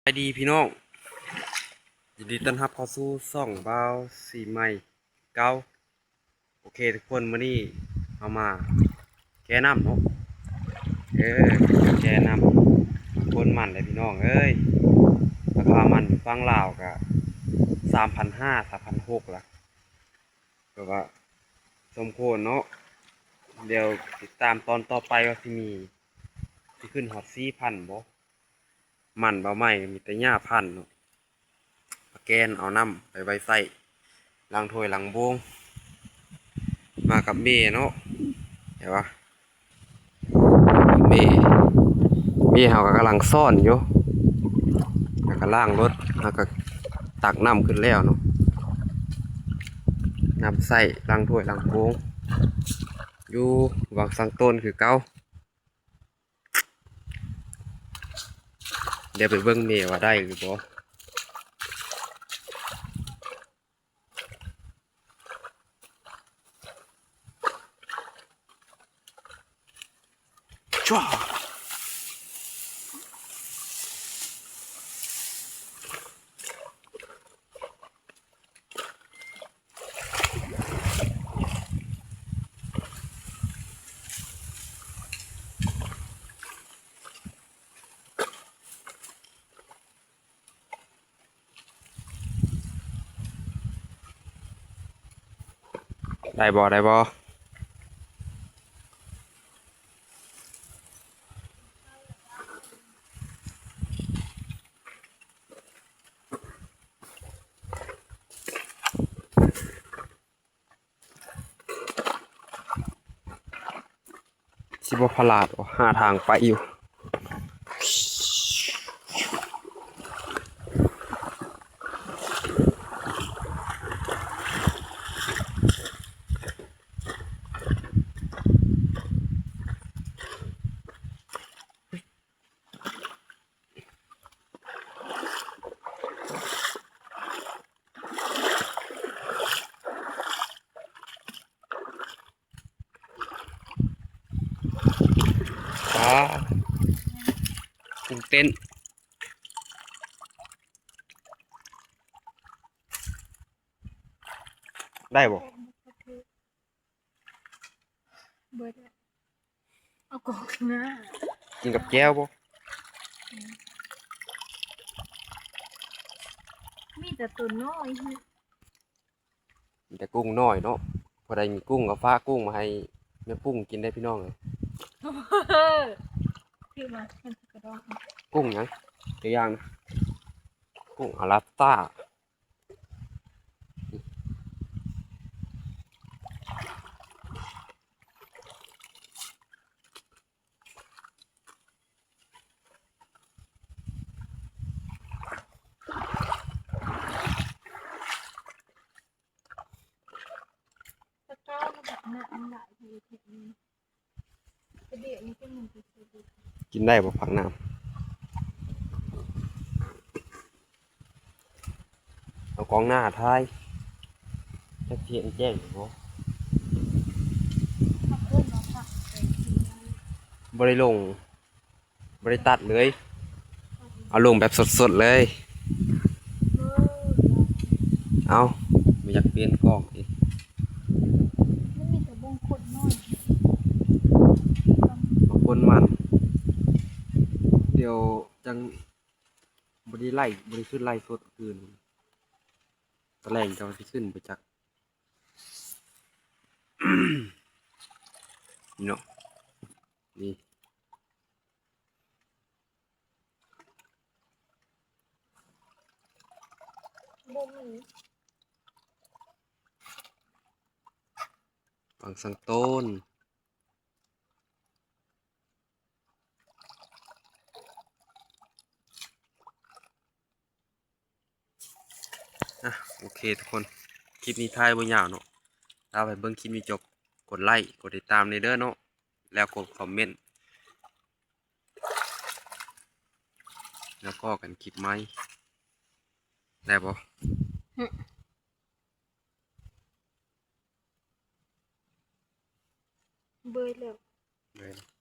ສະບາຍດີພີ່ນ້ອງ ຍິນດີຕ້ອນຮັບເຂົ້າສູ່ຊ່ອງບ່າວສີໃໝ່ເກົ່າ. ໂອເຄທຸກຄົນ ມື້ນີ້ເຮົາມາແກ່ນ້ຳເນາະ. ເອີ ແກ່ນ້ຳ ໂຄນມັນເດ້ພີ່ນ້ອງເອີຍ. ລາຄາມັນຢູ່ຝັ່ງລາວກະສາມພັນຫ້າ ສາມພັນຫົກລະ ແບບວ່າສົມຄວນເນາະ. ດຽວຕິດຕາມຕອນຕໍ່ໄປວ່າຊິມີ ຊິຂຶ້ນຮອດສີ່ພັນບໍ່. ມັນບ່າວໃໝ່ມີແຕ່ຫຍ້າພັນເນາະ. ມາແກ່ນເອົານ້ຳໄປໄວ້ໃສ່ຫຼັງຖ້ວຍຫຼັງໂບງ. ມາກັບແມ່ເນາະ ເຫັນບໍ່ ແມ່ ແມ່ເຮົາກໍກຳລັງຊ້ອນຢູ່ ແລ້ວກໍລ້າງລົດ ເຮົາກໍຕັກນ້ຳຂຶ້ນແລ້ວເນາະ. ນ້ຳໃສ່ຫຼັງຖ້ວຍຫຼັງໂບງ ຢູ່ວັງສັງໂຕນຄືເກົ່າ. ດຽວໄປເບິ່ງແມ່ວ່າໄດ້ຫຼືບໍ່. ໄດ້ບໍ່ ໄດ້ບໍ່? ຊິບໍ່ພະລາດບໍ່ ຫາທາງໄປຢູ່. ປາ ກຸ້ງເຕັ້ນ ໄດ້ບໍ່? ເບິດແລ້ວ ເອົາກອງໜ້າ ກິນກັບແຈ່ວບໍ່? ອືມ ມີແຕ່ຕົວນ້ອຍ ມີແຕ່ກຸ້ງນ້ອຍເນາະ. ຜູ້ໃດມີກຸ້ງກໍຝາກກຸ້ງມາໃຫ້ແມ່ປຸ້ງກິນໄດ້ພີ່ນ້ອງເອີຍ. ຊື້ມາ ມັນຄືກະດອງ ກຸ້ງຫຍັງ? ຕົວຢ່າງ ກຸ້ງອາລາສກາ. ແຕ່ເກົ່າມັນແບບ ນ້ຳມັນຫຼາຍຢູ່ແຖວນີ້. ແຕ່ດຽວນີ້ກໍຍັງໄປຊື້ຢູ່. ກິນໄດ້ບໍ່ຜັກນ້ຳ? ເອົາກ້ອງໜ້າຖ່າຍ ຈັກຊິເຫັນແຈ້ງຢູ່ບໍ່? ຜັກເອີ້ນວ່າຜັກແຕງ ບໍ່ໄດ້ລົງ ບໍ່ໄດ້ຕັດເລີຍ ເອົາລົງແບບສົດໆເລີຍ. ເອີ ເອົ້າ ບໍ່ຢາກປ່ຽນກ້ອງຕິ? ມັນມີແຕ່ບົງຄົນນ້ອຍ ບົງຄົນມັນ ດຽວຈັ່ງບໍ່ໄດ້ໄລ ບໍ່ໄດ້ຂຶ້ນໄລສົດຄືນ ຕອນແລງຈະວ່າຊິຂຶ້ນບໍ່ຈັກເນາະ. ນີ້ ບໍ່ມີ ຝັງສັງໂຕນ. ອ່ະ ໂອເຄທຸກຄົນ ຄລິບນີ້ຖ່າຍບໍ່ຍາວເນາະ. ຖ້າໃຜເບິ່ງຄລິບນີ້ຈົບ ກົດໄລ ກົດຕິດຕາມແດ່ເດີເນາະ ແລ້ວກົດຄອມເມັນ ແລ້ວພໍ້ກັນຄລິບໃໝ່ ໄດ້ບໍ່? ຫຶ ເບີດແລ້ວ ເບີດແລ້ວ.